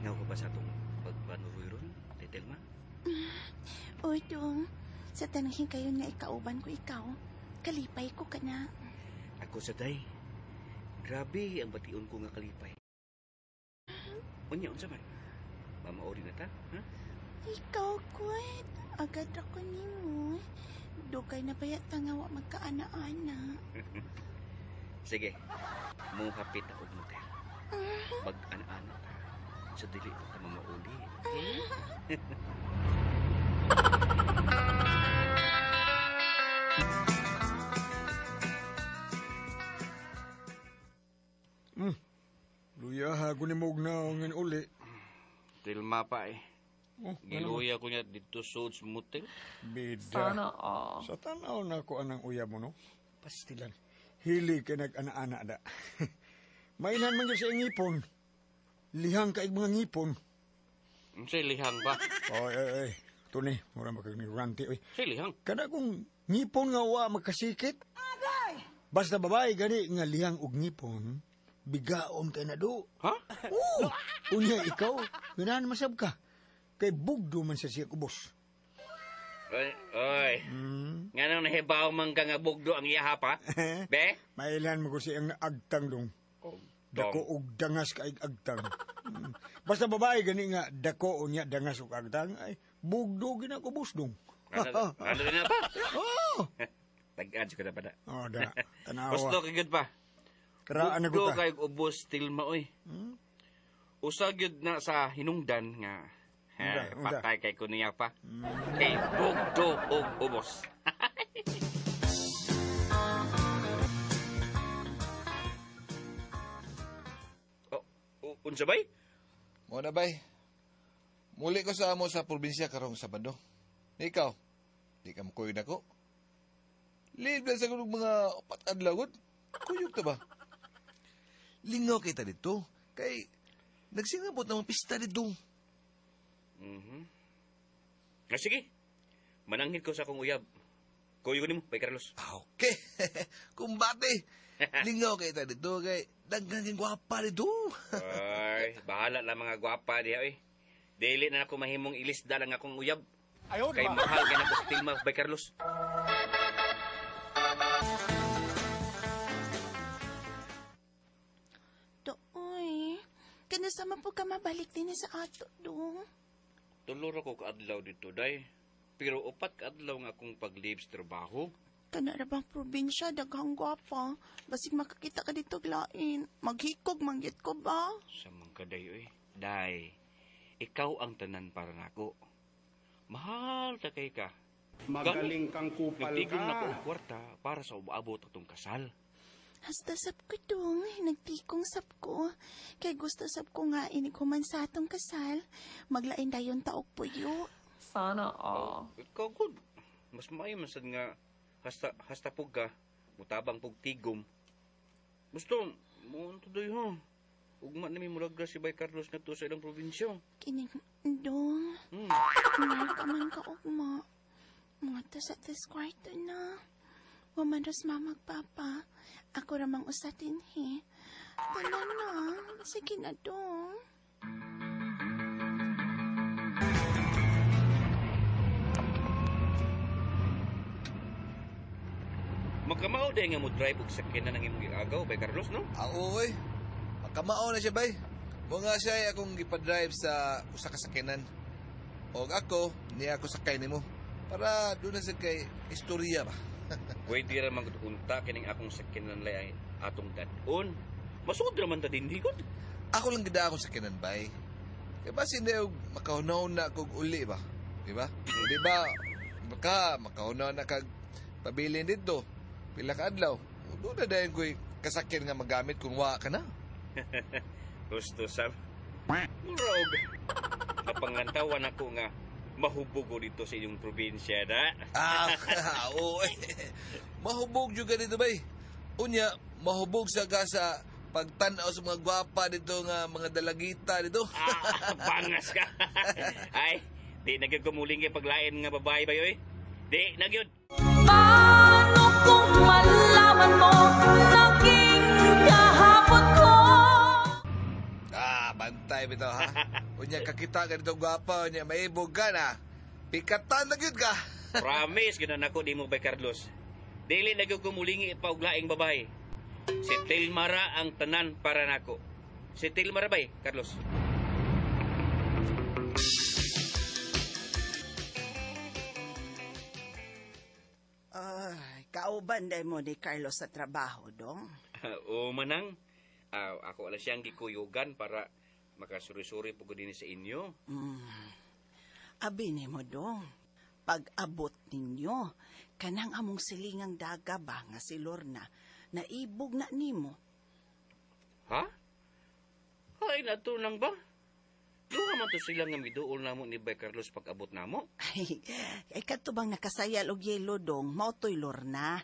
Nalingaw ka ba sa atong pagpanuroy ron, Telma? Uy, dong. Sa tanangin kayo nga ikauban ko ikaw, kalipay ko ka na. Ako sa day. Grabe ang bation ko nga kalipay. Unya, unsa man? Mamaori na ta, ha? Ikaw, kwet. Agad ako nimo. Dugay na bayat nga wa magkaana-ana. Sige, muhapit ako og motel. Mag-ana-ana ta. Sa dili pa ta mamauli. Okay? Luya, hago ni mo na ngayon uli. Tilma pa eh. Oh, Giluya ko niya dito sa motel. Bida. Sana all. Sa tanaw na ko anang uyab mo, no? Pastilan. Hili ka nag-ana-ana da. Mainan man yun sa ngipon. Lihang kaig mga ngipon. Unsay lihang ba? Oy, oy, oy. Tuni, mura makag ni Ranty, oy. Unsay lihang? Kada kung ngipon nga wa magkasikit. Basta babae gani nga lihang og ngipon, bigaon kay na do. Ha? Oo! Unya ikaw, ganahan masab ka. Kay bugdo man sa siya kubos. Oy, oy. Nganong nahibaw man ka nga bugdo ang iyaha pa? Be? Mailan mo ko siyang agtang dong. Dako og dangas kaig agtang. Basta babae gani nga dako unya dangas og agtang ay bugdo gina kubos dong. Ano, ano rin na pa? Oh! Tag-adyo ka na pa na. Oh, da. Tanawa. Gusto ka gyud pa. Karaan na Bugdo ko ta. kay ubos tilma oy. Usa gyud na sa hinungdan nga ha, Unta, unta. patay kay ko niya pa. Kay bugdo og ubos. Oh, unsa bay? Mo na bay. Muli ko sa amo sa probinsya karong Sabado. Ikaw, di ka makuyog nako. Leave lang sa kunog mga upat adlaw gud. Kuyog ta ba? Lingaw kita dito. Kay nagsingabot na mga pista dito. Ah, sige. Mananghid ko sa akong uyab. Kuyog nimo, Bay Carlos. Ah, okay. Kumbate. Lingaw kita dito kay daghan kay gwapa dito. Ay, bahala lang mga gwapa diha oy. Dili na ako mahimong ilisda lang akong uyab. Ayaw, Kay mahal kay nako sa Tilma, Bay Carlos. Dooy, kanasa man po ka mabalik din sa ato, dong. Tulo ra ko kaadlaw dito, day. Pero upat kaadlaw nga akong pag-leave sa trabaho. Kana ra bang probinsya, daghang gwapa. Basig makakita ka dito lain. Maghikog, manggit ko ba? Sa mga kaday, oy. Day, ikaw ang tanan para nako. Mahal ta kay ka. Magaling kang kupal Nagtigom na ko ka. og kwarta para sa umaabot atong kasal. Hasta sab ko dong, nagtikong sab ko. Kay gusto sab ko nga inig human sa atong kasal. Maglain dayon taog puyo. Sana all. Ikaw good. Mas maayo man sad nga hasta hasta pug ka, mutabang pug tigom. Gusto mo tudoy ha. Ugma na mi mulagra si Bay Carlos na to sa ilang probinsya. Kining dong, mahal ka man ka ugma. Mga to sa tis kwarto na. Waman ros mamag papa. Ako ramang usatin he. Tanan na. Sige na dong. Makamao day nga mo drive og sakyanan ang imong giagaw Bay Carlos no? Ah, oo, oy. Makamao na siya bay. Mo nga siya ay akong gipadrive sa usa ka sakyanan. Og ako, niya ako sakay nimo. Para doon na sa kay istorya ba. Pwede ra man gud unta kining akong sakyanan lay ay atong dad-on. Masud ra man ta dinhi gud. Ako lang gida akong sakyanan bay. Kay basin na og makahunaw na kog uli ba. Di ba? Di ba? Baka makahunaw na kag pabilin dito. Pila ka adlaw. Doon na dayon ko'y kasakyan nga magamit kung wa ka na. Gusto sab. Mura og kapangantawan ako nga mahubog ko dito sa inyong probinsya da. Ah, oo. Eh. Mahubog juga dito bay. Unya, mahubog sa ka sa pagtanaw sa mga gwapa dito nga mga dalagita dito. Ah, bangas ka. Ay, di na gyud kumuling kay paglain nga babae ba yoy? Di na gyud. Paano kung malaman mo naging kahapon ko? Ah, bantay bitaw ha. Unya kakita ka dito gwapa, unya maibog ka na. Pikatan na gyud ka. Promise gyud na nako nimo Bay Carlos. Dili na gyud ko mulingi pa og laing babae. Si Tilma ra ang tanan para nako. Si Tilma ra bay, Carlos. Ay, kauban day mo ni Carlos sa trabaho, dong. O manang, ako ala siyang gikuyugan para makasuri-suri po ko din sa inyo. Abi ni mo, dong. Pag-abot ninyo, kanang among silingang daga ba nga si Lorna, naibog na nimo. Ha? Ay, natunang ba? Duha man to sila nga miduol namo ni Bay Carlos pag-abot namo. Ay, ay kadto bang nakasayal og yelo, dong, mao to'y Lorna.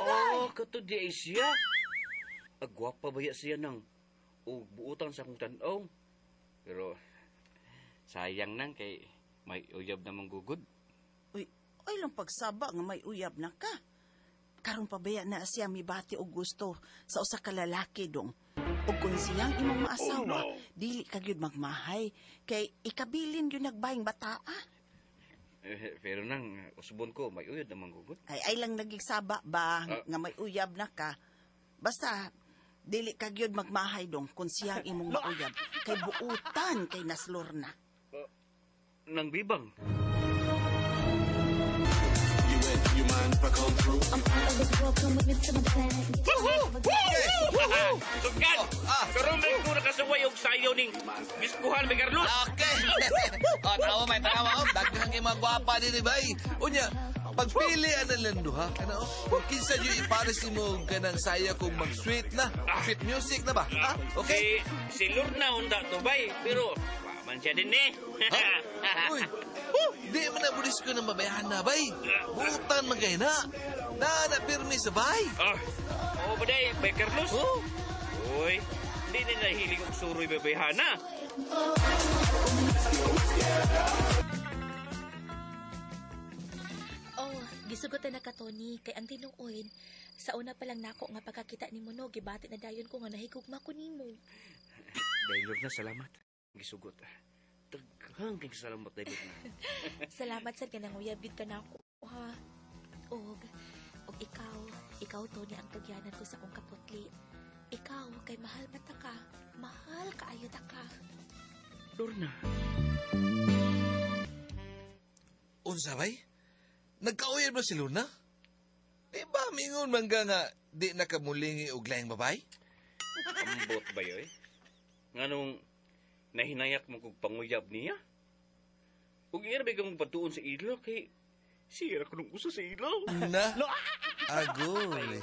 Oh, kato di ay siya. Agwapa ba ya siya nang o buutan sa akong tan-aw. Pero sayang nang kay may uyab namang gugod. Uy, ay lang pagsaba nga may uyab na ka. Karon pa baya na siya mibati og gusto sa usa ka lalaki, dong. Ug kung siyang imong maasawa, oh, no. Dili ka gyud magmahay kay ikabilin gyud nagbayng bataa. Pero nang usbon ko may uyab namang gugod. Ay lang nagigsaba ba nga may uyab na ka. Basta dili ka gyud magmahay, dong, kung siyang imong mauyab kay buutan kay naslor na. Nang bibang. Tugad! Karon may ko nakasuway og sayo ning biskuhan may Carlos. Okay. Oh, tawa may tawa. Oh, daghan kay mga gwapa din, bay. Unya, pagpili ang lang duha, kana oh. Kung kinsa jud ipares nimo kanang saya kung mag-sweet na, sweet music na ba? Ha? Okay? Si Lorna unda to bay, pero wa man siya din eh. Ha? Uy, di man na bulis ko ng babayahan na, bay. Butan man kay na. Na pirmi sa bay. Oh, ba day, Bay Carlos? Oh. Uy, di na nahilig og suroy babayhana. Oh, gisugotan na ka, Tony, kay ang tinuod, sa una pa lang nako nga pagkakita nimo no, gibati na dayon ko nga nahigugma ko nimo. Dahil Lorna, salamat. Gisugot. Daghang kay salamat dahil Lorna. Salamat sad nga nanguyab gyud ka nako, ha. Og ikaw Tony ang tugyanan ko sa akong kaputli. Ikaw kay mahal man ta ka, mahal kaayo ta ka. Lorna. Unsa bay? Nagkauyab na si Lorna? Di ba mingon man ka nga di nakamulingi og laing babay? Ambot ba yoy? Nganong nahinayak mo kog panguyab niya? Ug iya ba kang patuon sa ila kay siya ko nung usa sa ila. Na? Agoy.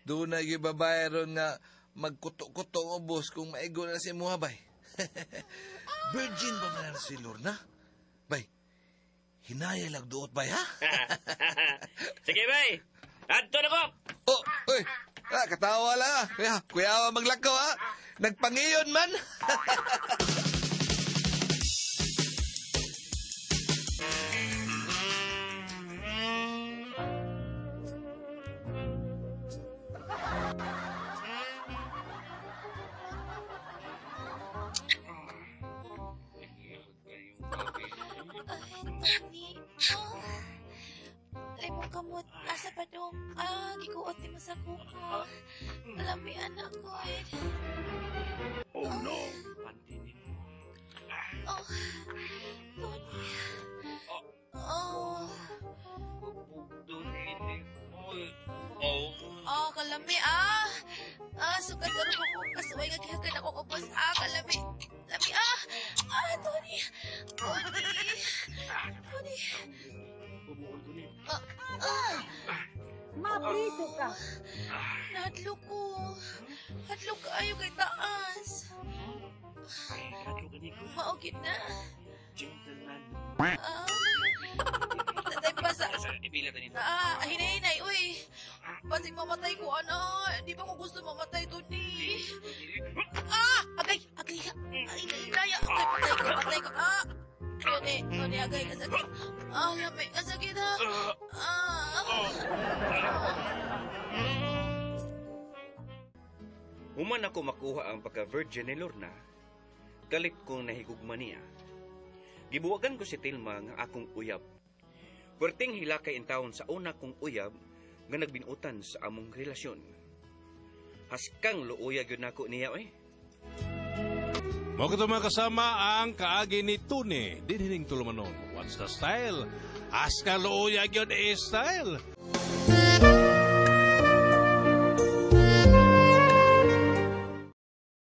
Doon na yung babae ron nga magkuto-kuto ang ubos kung maigo na si imuha bay. Virgin ba man si Lorna? Bay, hinaya lang duot bay ha? Sige bay, adto na ko! Oh, uy, katawa lang ha. Kuya, kuya maglakaw ha. Nagpangiyon man. Ay, Tony. Oh. Ay mo kamot. Asa pa dong? Ah, gikuot ni mo sa kuha. Lami anak ko. Oh no! Pantinin mo. Oh, Tony. Oh. Oh. Oh, kalami ah. Ah, sukat karon ko kasuway nga gihagan ako ubos. Ah, kalami. Lami ah. Ah, Tony. Tony. Tony. Ah, ah. Mapriso ka. Nahadlok ko. Hadlok kaayo kay taas. Ay, hadlok ani ko. Maugit na. Gentleman. Ah. Tatay pa sa... Ipila ta nito. Ah, hinay-hinay, uy. Basig mamatay ko, ano. Di ba ko gusto mamatay, Tony? Ah! Agay! Agay! Ay, hinay-hinay. Agay, patay ko, patay ko. Ah! Tony, Tony, agay, kasakit. Ah, lamay, kasakit, ha? Ah! Human ako makuha ang pagka-virgin ni Lorna, Kalit ko nahigugma niya. Gibuwagan ko si Tilma nga akong uyab. Perting hilakay intawon sa una kong uyab nga nagbinutan sa among relasyon. Haskang luoya gyud nako niya eh. Mao kato, mga kasama, ang kaagi ni Tony. Dinhining tulumanon. What's the style? Aska luoya gyud style.